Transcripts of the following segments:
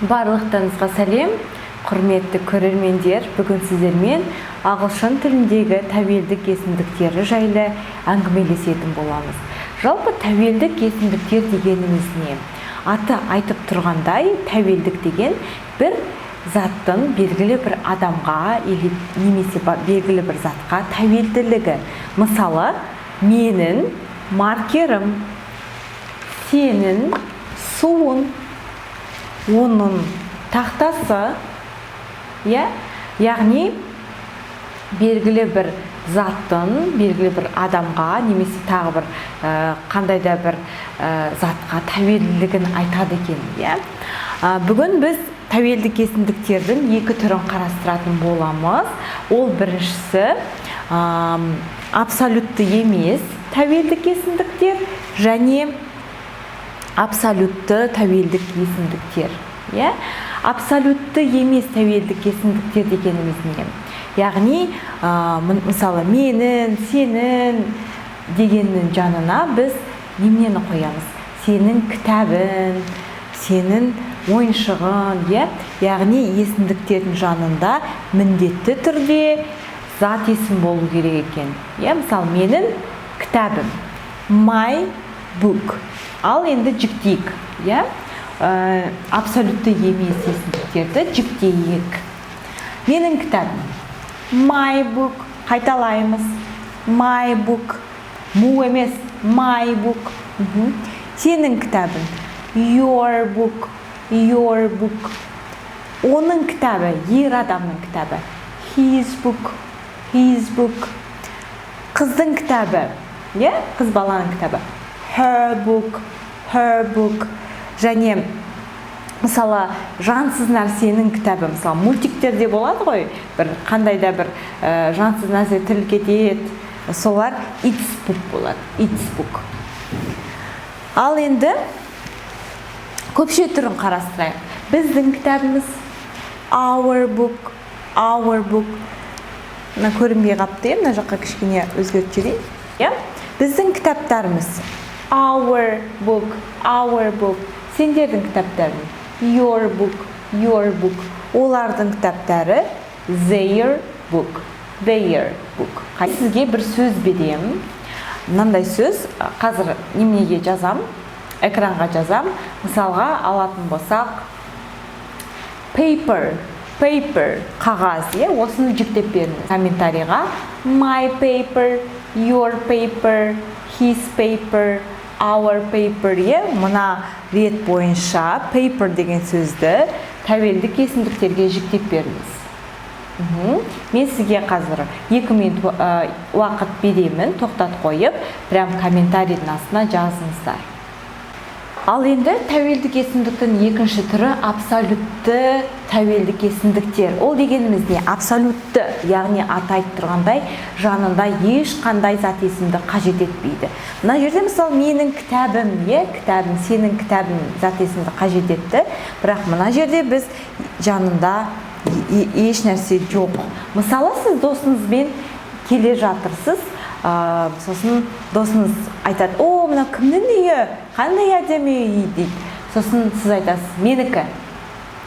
Барлықтарыңызға сәлем, құрметті көрермендер! Бүгін сіздермен ағылшын тіліндегі тәуелдік есімдіктері жайлы әңгімелесетін боламыз. Жалпы, тәуелдік есімдіктер дегеніміз не? Аты айтып тұрғандай, тәуелдік деген бір заттың белгілі бір адамға или немесе белгілі бір затқа тәуелділігі. Мысалы, менің маркерім, сенің суың, оның тақтасы, иә. Яғни белгілі бір заттың белгілі бір адамға немесе тағы бір қандай да бір затқа тәуелділігін айтады екен, иә. Бүгін біз тәуелдік есімдіктердің екі түрін қарастыратын боламыз. Ол біріншісі абсолютті емес тәуелдік есімдіктер және абсолютті тәуелдік есімдіктер, иә. Абсолютті емес тәуелдік есімдіктер дегеніміз не? Яғни мысалы, менің, сенің дегеннің жанына біз неменені қоямыз? Сенің кітабың, сенің ойыншығың, иә. Яғни есімдіктердің жанында міндетті түрде зат есім болу керек екен, иә. Мысалы, менің кітабым — my book. Ал енді жіктейік, иә, абсолютті емес есімдіктерді жіктейік. Менің кітабым — my book. Қайталаймыз: my book, му емес, my book. Сенің кітабың — your book, your book. Оның кітабы, ер адамның кітабы — his book, his book. Қыздың кітабы, иә, қыз баланың кітабы — her book, her book. Және мысалы, жансыз нәрсенің кітабы. Мысалы, мультиктерде болады ғой, бір қандай да бір жансыз нәрсе тіріліп кетеді, солар its book болады, its book. Ал енді көпше түрін қарастырайық. Біздің кітабымыз — our book, our book. Мына көрінбей қалыпты, иә, мына жаққа кішкене өзгертіп жіберейін, иә. Біздің кітаптарымыз — our book, our book. Сендердің кітаптарың — your book, your book. Олардың кітаптары — their book, their book. Сізге бір сөз беремін, мынандай сөз. Қазір неменеге жазам, экранға жазам. Мысалға алатын болсақ, paper, paper — қағаз, иә. Осыны жіктеп беріңіз комментарийға: my paper, your paper, his paper, our paper, иә. Мына рет бойынша paper деген сөзді тәуелдік есімдіктерге жіктеп беріңіз. Мен сізге қазір 2 минут уақыт беремін. Тоқтат қойып, прям комментарийдің астына жазыңыздар. Ал енді тәуелдік есімдіктің екінші түрі — абсолютті тәуелдік есімдіктер. Ол дегеніміз не? Абсолютті, яғни аты айтып тұрғандай, жанында ешқандай зат есімді қажет етпейді. Мына жерде, мысалы, менің кітабым, иә, кітабым, сенің кітабың зат есімді қажет етті. Бірақ мына жерде біз жанында еш нәрсе жоқ. Мысалы, сіз досыңызбен келе жатырсыз, сосын досыңыз айтады: «О, мына кімнің үйі, қандай әдемі үй?» — дейді. Сосын сіз айтасыз: «Менікі»,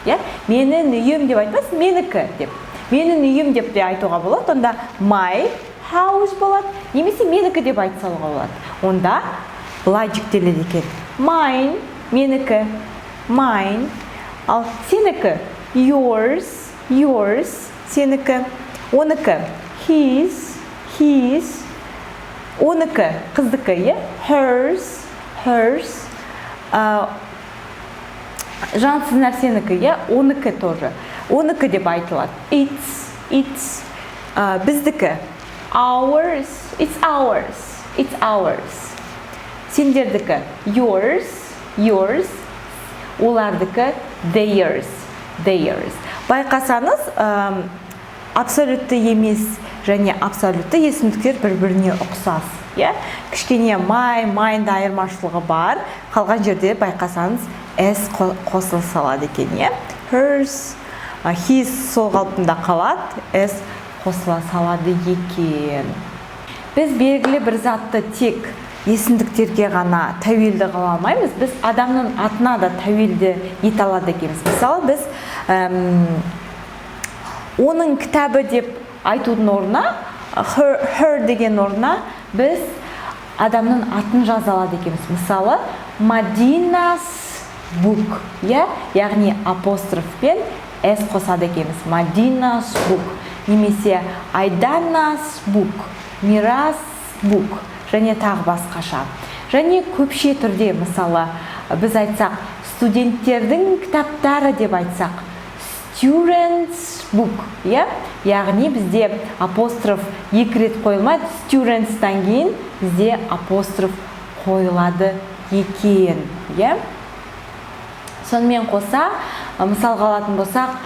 иә. «Менің үйім» деп айтпайсыз, «менікі» деп. «Менің үйім» деп те айтуға болады, онда my house болады немесе «менікі» деп айта салуға болады. Онда былай жіктеледі екен: mine — менікі, mine. Ал сенікі — yours, yours, сенікі. Оныкі — his, his. Оныкі, қыздікі, иә, hers, hers. Жансыз нәрсенікі, иә, оныкі тоже «оныкі» деп айтылады: its, its. Біздікі — ours, it's ours, it's ours. Сендердікі — yours, yours. Олардікі — theirs, theirs. Байқасаңыз, абсолютті емес және абсолютті есімдіктер бір біріне ұқсас, иә. Кішкене my, mine айырмашылығы бар. Қалған жерде, байқасаңыз, s қосыла салады екен, иә. Hers, his сол қалпында қалады, s қосыла салады екен. Біз белгілі бір затты тек Есімдіктерге ғана тәуелді қыла алмаймыз, біз адамның атына да тәуелді ете алады екенбіз. Мысалы, біз оның кітабы деп айтудың орнына, her деген орнына біз адамның атын жаза алады екенбіз. Мысалы, Мадинас book, иә, яғни апострофпен s қосады екенбіз. Мадинас book немесе Айданас book, Мирас book және тағы басқаша. Және көпше түрде, мысалы, біз айтсақ, студенттердің кітаптары деп айтсақ, students book, иә, яғни бізде апостроф екі рет қойылмайды, students-тан кейін бізде апостроф қойылады екен, иә. Сонымен қоса, мысалға алатын болсақ,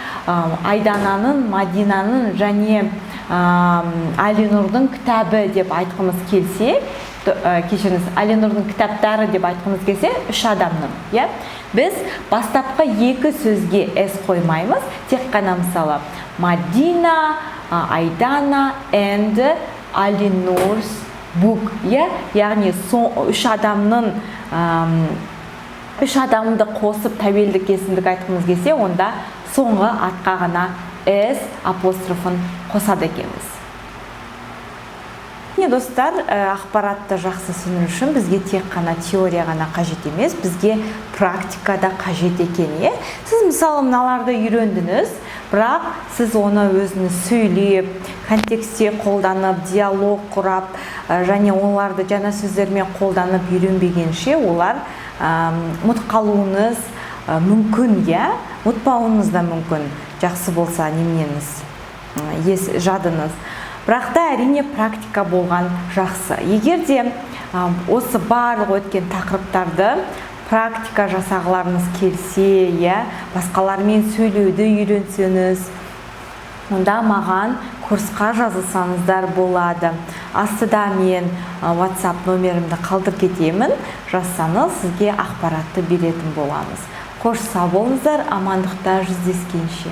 Айдананың, Мадинаның және Алинұрдың кітабы деп айтқымыз келсе, кешіріңіз, Алинұрдың кітаптары деп айтқымыз келсе, үш адамның, иә, біз бастапқы екі сөзге s қоймаймыз, тек қана, мысалы, Мадина, Айдана and Алинур's book, иә, яғни үш адамның, үш адамды қосып тәуелдік есімдік айтқымыз келсе, онда соңғы атқа ғана s апострофын қосады екенбіз. Міне, достар, ақпаратты жақсы сіңіру үшін бізге тек қана теория ғана қажет емес, бізге практика да қажет екен, иә. Сіз, мысалы, мыналарды үйрендіңіз, бірақ сіз оны өзіңіз сөйлеп, контекстте қолданып, диалог құрап және оларды жаңа сөздермен қолданып үйренбегенше, олар ұмытып қалуыңыз мүмкін, иә, ұмытпауыңыз да мүмкін, жақсы болса неменеңіз, ес жадыңыз. Бірақ та, әрине, практика болған жақсы. Егер де осы барлық өткен тақырыптарды практика жасағыларыңыз келсе, иә, басқалармен сөйлеуді үйренсеңіз, онда маған курсқа жазылсаңыздар болады. Астыда мен WhatsApp номерімді қалдырып кетемін, жазсаңыз, сізге ақпаратты беретін боламыз. Қош, сау болыңыздар, амандықта жүздескенше.